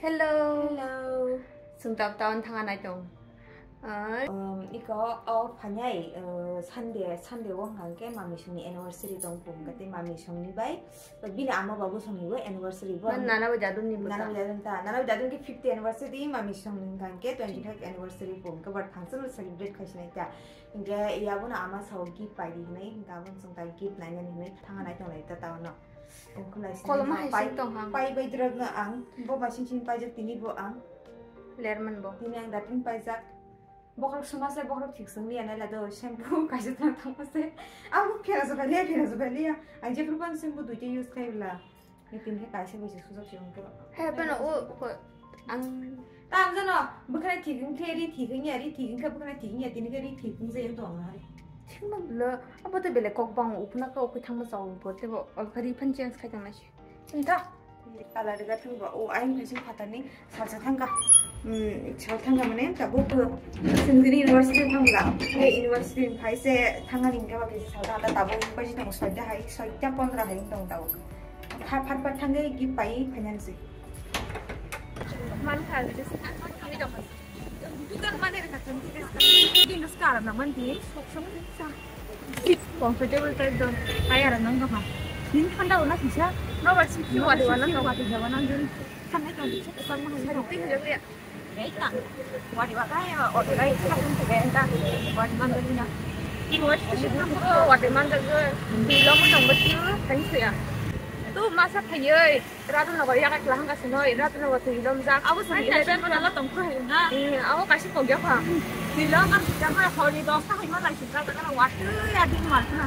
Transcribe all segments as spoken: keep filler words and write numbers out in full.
Hello. Hello. Chwng tab town thanga nai tong. Ah. Um, iko o phanai, uh, Sunday, Sunday wng hang ke mami songni anniversary tong pung kate mami songni bai. Bini ama babu songni bo anniversary bo. Man nana bo jadun ni nana bo jadun ta. Nana bo jadun ke fifty anniversary, mami songni hang ke twenty five anniversary pung ke but function celebrate khai sinai ta. Hingke iya bono ama sao gift pai di hinai, hingke abo chwng ta gift nainani hinai thanga nai tonglai ta tao no. Kolom hai sing tong hang. Pai bai drag no ang, bo bai sing sing paijak tini bo ang. Lerman bo. Tini ang dating paijak. Bokhorok suma se bokhorok thik sing liya nai la do shampoo kaisa thang thang se. Ang bo phera jokha liya, phera jokha liya. Ang jephru ban shampoo duita use khai bwla. Ni tini khe kaisa bai se sujak se wngkhe. He, phano o, o, ang. Ta ang jano, bwkhwnai thik wngkhe, ri thik wngya, ri thik wngkhe, bwkhwnai thik wngya, tini khe ri thik wngya, wng tong nai. Thik ma bwle, abo to belai kok bang, uphna khe ukui thangma chao bo, tebo already phan change khai tong nai se. Wng ta? Kala rega thang ba, o, ayang phaising phatani, salsa thangka. Hmm, sal thangka mane, tabuk, sindiri university thangla. He university phai se thangani hingke ba kisa sal thangla, tabuk baji tong soita hai, soita pondra hai tong tabuk. Phat phat thangwi gift pai finance. Man kha, just kami dong. Dukan mana ada kacang tiga sekali. Di nuska alam naman di, sok sok sa. Comfortable type dong. Kaya alam nang dong ha. Din khanda una sisa. No ba sisi wadi wana no wadi jawa nang dun. Khanda dong sisa kan mah dong. Wadi wakai, wadi wakai, wadi mandalina. Wadi mandalina. Di lo mo nang betul, kan saya. Tu masa kayai, Radhanagar yakai kelang ka sinoi, Radhanagar tu ilom jak. Abo sini ilom jak mana tong kho hai na. Eh, abo kasi kok ya kha. Ilom ang sejak mana hori dos ta hai mana sejak mana waktu ya di mana.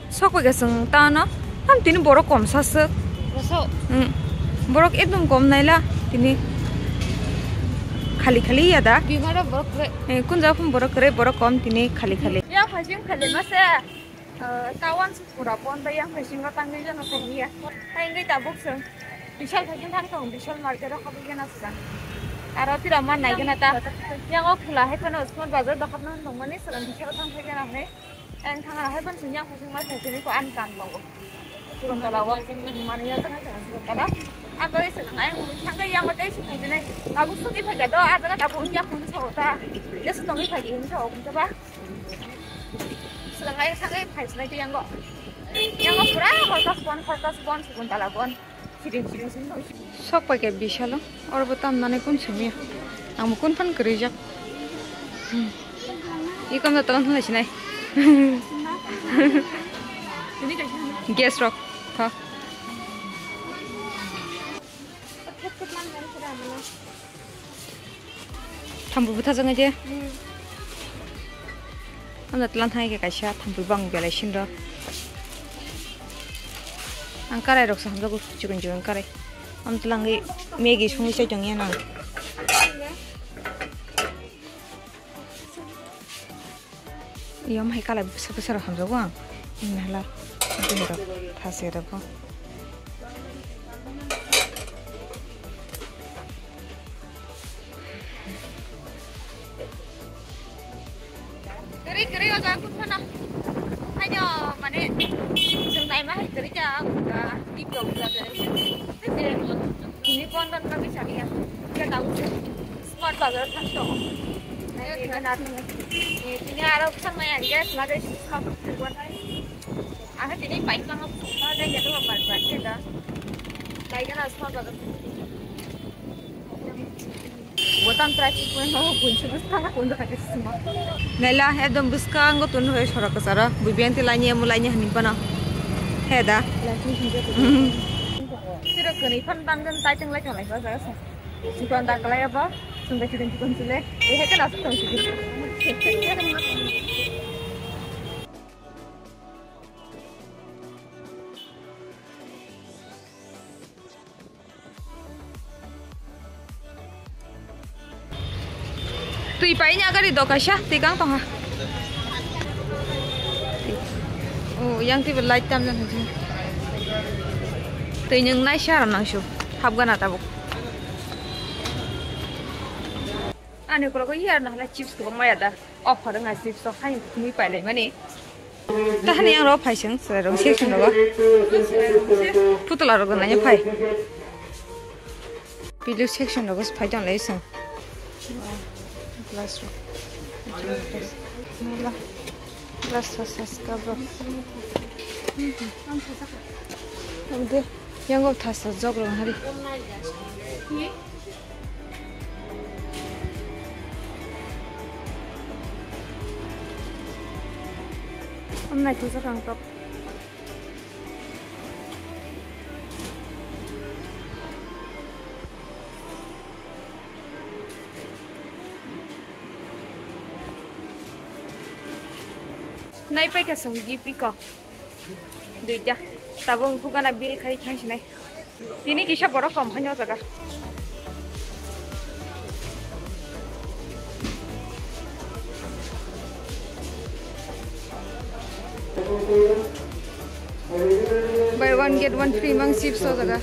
Sok bai ka chwng ta no. Ham tini borok kom sa swk. Bosok. Hmm. Borok ekdom kom naila tini. Khali khali ya da. Bimaro borok kre. Eh, kun ja phum borok kre, borok kom tini khali khali. Ya phajing khali ma se. Eh, tawan su pura pon bai yang phajing ro tangwi jano tong ya. Hai ngai ta buk sung. Bishal phajing thang tong, Bishal market ro khabui gana sung. Aro tira man nai gana ta. Yang o khula hai phano smart bazar do khapna tong mani sung Bishal thang phai gana hai. Ang thangna hai ban sunya khosong ma thajini ko an kan lo. Suron tala wa mani ya tana tana suron tala. Ang ko ese nang ayang thangka yang mate ese thajini. Abu suki phaja do adana ta phone ya phone sa hota. Ya sutongi phaji hin sa hota ba. Sulang ayang thangka phai sunai yang go. Yang go pura hota spon hota spon suron tala bon. Sok pai khe Bishalo, oro bo tam nani kun simi. Ang bo kun phan kwrwi jak. Hmm. I kom da tong thang sinai. Gas rok. Tho. Thambu bwtha jang je. Hmm. Ano tlang thang khe kaisa thambu bang belai sinro. Ang karai rok sa hamjago chikon chikon karai. Am tlangi Maggie songwi chai tong ya nang. Yom hai kalai bwsa bwsa rok hamjago ang. Ini hala. Ini rok thase rok. Kwrwi kwrwi o jaga kutphano. Haino mane chwng naima hai kwrwi ja, ah, TikTok jaga. Tini phone rok bagwi chaliya. Khe tabuk smart bazar thang tongo. Tini aro bwsang nai ang gas lagwi smart rok thang tongo. Ang tini bike tangma bwsang tangma jai jai bar bar khe da. Lai gana smart bazar. Botang traffic point ho punchuk bwskang punchuk kake sima. Naila ekdom bwskango tun hoi sorok kwcharo bui benti laini amo laini hani bana. He da. Siro kwnwi phan bangdan tai teng lai tong lai ba jaga sa. Chikon da kalai abo sungga chikon chikon chule. Ehe kana sung tong chikon. Twi paina gari do kaisa, twi kang tongha. Oh, yang twi light tam jan haji. Twi nung nai sara nang su, hap gana tabuk. Ani kolo ko yar na hala chips ko maya da. Offer nga chips to hai twi pai lai mani. Tahani yang ro phai seng, serai rong section rogo. Putla rogo nanya phai. Pillow section rogo phai tong lai seng. Glass rogo. Glass, glass, glass, glass, glass. Abde, yang go thasa jog rong hari. Amnai thasa kang top. Nai paikha song gift iko. Duita. Tabuk hugana bill khai thang sinai. Tini kisa borok kom haino jaga. Buy one get one free mang chips o jaga.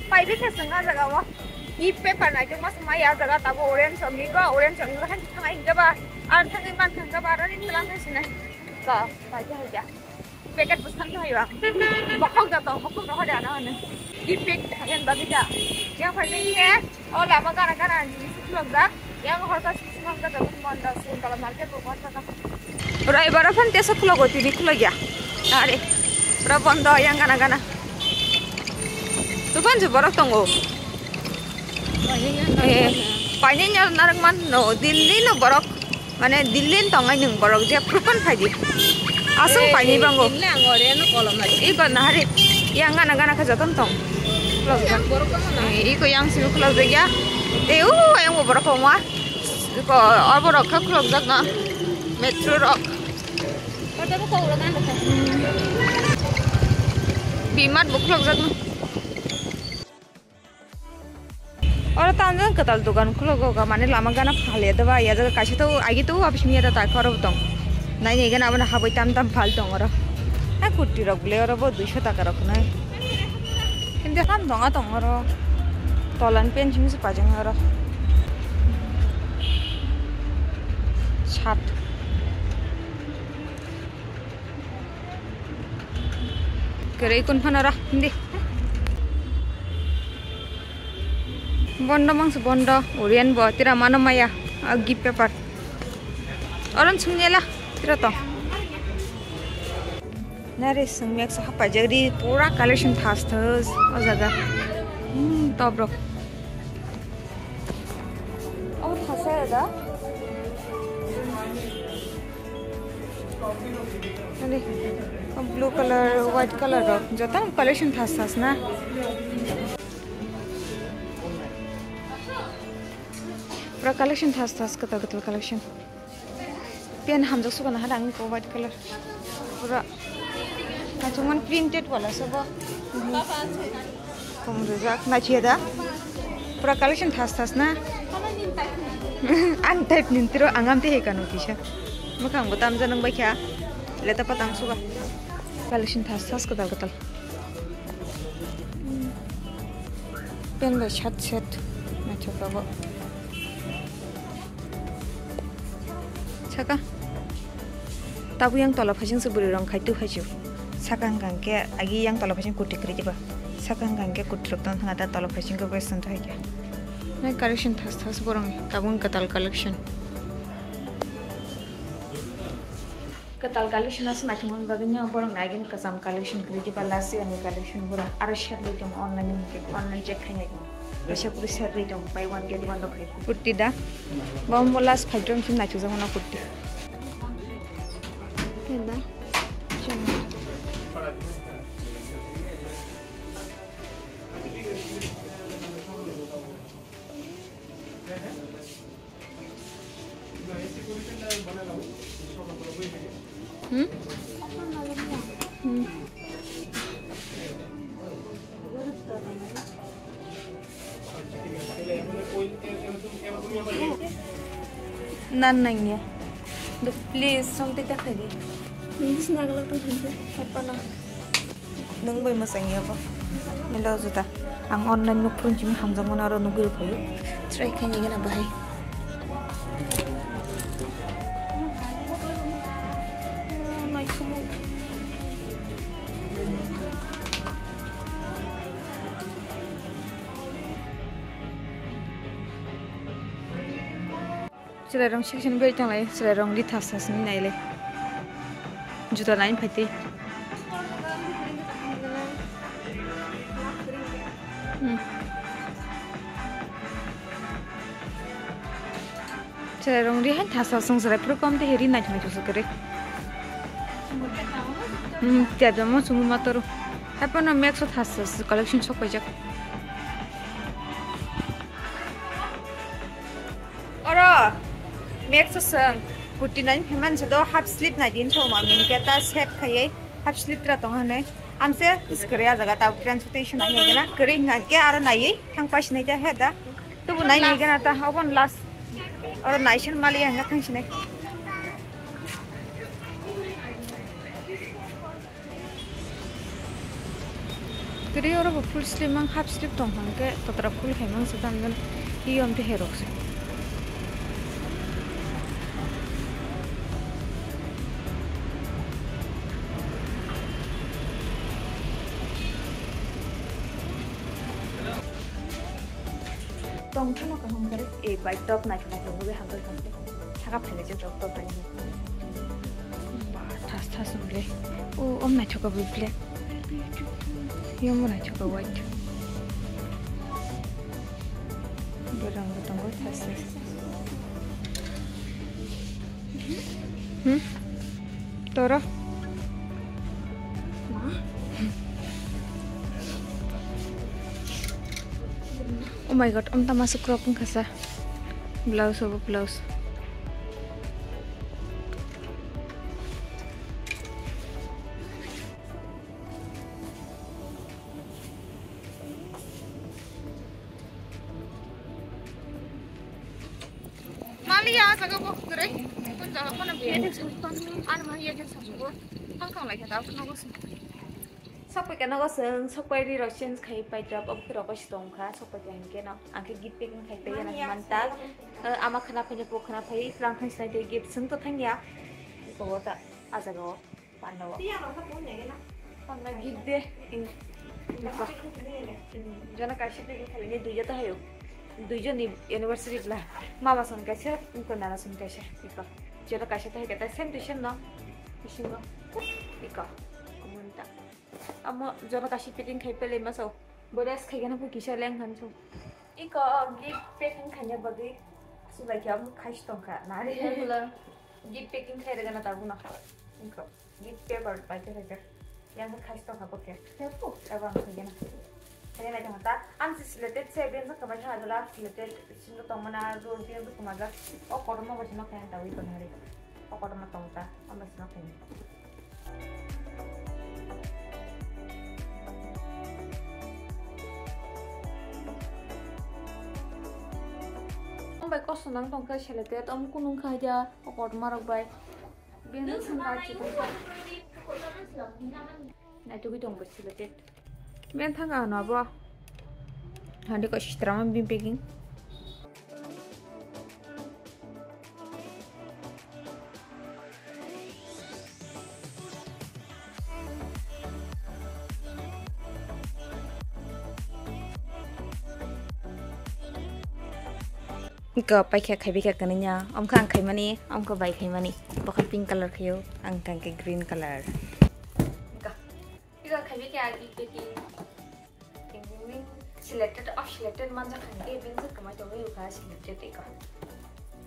Paibikha chwng ah jaga o. Gift paper naitugma se maya jaga tabuk orange rok ni go, orange rok ni go han thang ai hingke ba. Ar thang ai man thang ba aro ni tlang thang sinai. Ka paikha haikha. Packet bwskango hai ba. Bokhok da tong, bokhok da hori ano hano. Di pack khayan bagwi da. Yang phai ni he, o lama gana gana ni si khulok da. Yang hor ka si khulok da, da mon da, sun kala market bo hor ka. Ora ibara phan tesa khulok o tini khulok ya. Are. Pura bondo yang gana gana. Tupan je borok tongo. Eh, paine nyar narang man no, Delhi no borok. Mane Delhi ni tongnai nwng borok je phrupan phaidi. Aswng paini bango. Delhi ang ore no kolom hai. Iko nahari. Yang gana gana kha joton tong. Khulokjak. Borok tong na. Eh, iko yang simi khulokjak ya. Te u yang bo borok tongma. Iko o borok kha khulokjak na. Metro rok. Kata bo kok ulo kan. Bimat bo khulokjak na. Oro tamo jang kwtal dogan khuluk o, mane lama gana phal ya doba, ya jaga kaisa to agi to habis miya da ta khoro tong. Nai nai gana aboni habwi tam tam phal tong oro. Ha kurti rok le oro bo duiso taka rok nai. Hindi ham donga tong oro. Tolan pen simi se pajang oro. Sat. Kwrwi kun phano ra, hindi. Bondo mangsa bondo, Oriyan bo tira mano maya, a gift paper. Oron sumnyela, tira to. Nare sumyak sa hapa jagri pura collection thas thas, o jaga. Hmm, top rok. Oh, thasa ya da? Ani, blue color, white color rok, joto collection thas thas na. Pura collection thas thas, kwtal kwtal collection. Pen hamjak suka na hada ang ko white color. Pura. Naithokmani printed wala se bo. Khum rijak, naithiya da? Pura collection thas thas na? Ang type ni tiro, ang amte he kanu kisa. Mwkhang bo tamjak nang bai kha. Leta patang suga. Collection thas thas, kwtal kwtal. Pen bai sat set. Naithok abo. Saka. Tabuk yang tola phaising se bwrwi rong khai tu phaisu. Saka hwnkha hwnkhe agi yang tola phaising kurti kwrwi diba. Saka hwnkha hwnkhe kurti rok tong thanga da tola phaising khe western thai khe. Nai collection thas thas borong tabuk kwtal collection. Kwtal collection aswk naithokmani bagwi no borok nai gini kwcham collection kwrwi diba last year ni collection borok aro set bai tongo online ni hwnkhe online check khai nai tongo. Kaisa puri set bai tongo buy one get one rok hai. Kurti da. Bo mo last five gram sim naithokjakmano kurti. Khe da. Hmm? Hmm. Nan nangya. Please, song tei ta khaidi. English na galak tong khaidi. Apa na? Nwng bai mwchang ya bo. Mila juda. Ang online nuk phurung chimi hamjakmano aro nugwi rw phaio. Try khaini gana bahai. Chwrairok section bai thanglai, chwrairok ri thas thas wngwi nailai. Juta line phaitwi. Hmm. Chwrairok ri hai thas thas wng chwrai phuru kom tei ri naithok naithok se kwrwi. Hmm, tei jamo chumui ma toro. Haphano Max o thas thas collection sok paijak. Oro Max o swng kurti nai phaimani se do half sleeve nai din so ma min ke ta set khaiwi half sleeve tra tong hanai. Amse iskore a jaga ta transportation ai gana kering ngai ke aro nai thang pas nai ta he da. Tubu nai nai gana ta obon last. Oro nai sen mali ang thang sinai. Kwrwi oro bo full sleeve mang half sleeve tong hwnkhe totra full khai mang se tamo i yom te herok se. Tong phano kaham kare e bai top nai nai tong be hambai kante. Saka phai je top top bai. Ba thas thas ble. O om nai thoka ble. Yom nai thoka white. Borang bo tongo thas thas. Hmm? Toro. Oh my god, om tama se crop wngkha sa. Blouse obo blouse. Mali ya jaga bo kore. Kun jaga mana biya. Ano mali ya jeng sasu bo. Hang kang lai kata aku nogo sih. Sokpai kano go seng, sokpai ri rok change khai pai drop, obo khe rok bai sitong kha, sokpai kha hinkhe no, ang khe gift packing khai pai yana manta. Eh, ama khana phai, po khana phai, tlang khai sinai tei gift seng to thang ya. Ko ta, a jaga o, panda o. Panda gift de, in, in ko. Jona kaisa packing khai ni duiya ta hayo. Duijon ni anniversary bla. Mama son kaisa, in ko nana son kaisa, in ko. Jona kaisa ta hai kata same to same no. Bisingo. In ko. Kumun ta. Amo jono kaisa packing khai pele ma sao. Bodas khai gana phu kisa leng han chu. Iko gift packing khaina bagwi sulai khe amo khai tong kha. Nari. Regular. Gift packing khai rega na tabu na. Iko gift paper pai khe khai. Yang khai tong kha bo khe. Tabu. Aba khai gana. Khai na jang ta. Ang si selected se ben sa kamai kha dala selected. Sino tong mana ro ben sa kamai ga. O kotor ma bo sino khai tawi ko nari. O kotor ma tong ta. Amo sino khai. Ang bai kosto nang tong khe selected, om kunung kha ya, o kotorma rok bai. Bini sung bai chikon kha. Naitugwi tong bai selected. Ben thang ano abo. Hande ko sitra ma bin packing. Ko paikha khaibai kha kwnwi ya, omkha ang khaimani, omkha bai khaimani, bokha pink colour khaio, ang kha khe green colour. Iko khaibai khe agi packing. Selected of selected manjak kha khe bini kamai tongwi ukha selected iko.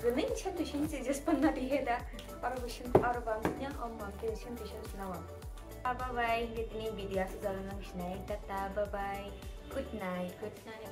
Gwnwi same to same changes panna di he da. Oro bo same, oro bo ang sini ang om ang khe same to same sina wang. Bye bye, hingke tini video aswk jora nang sinai. Tata, bye bye. Good night, good night.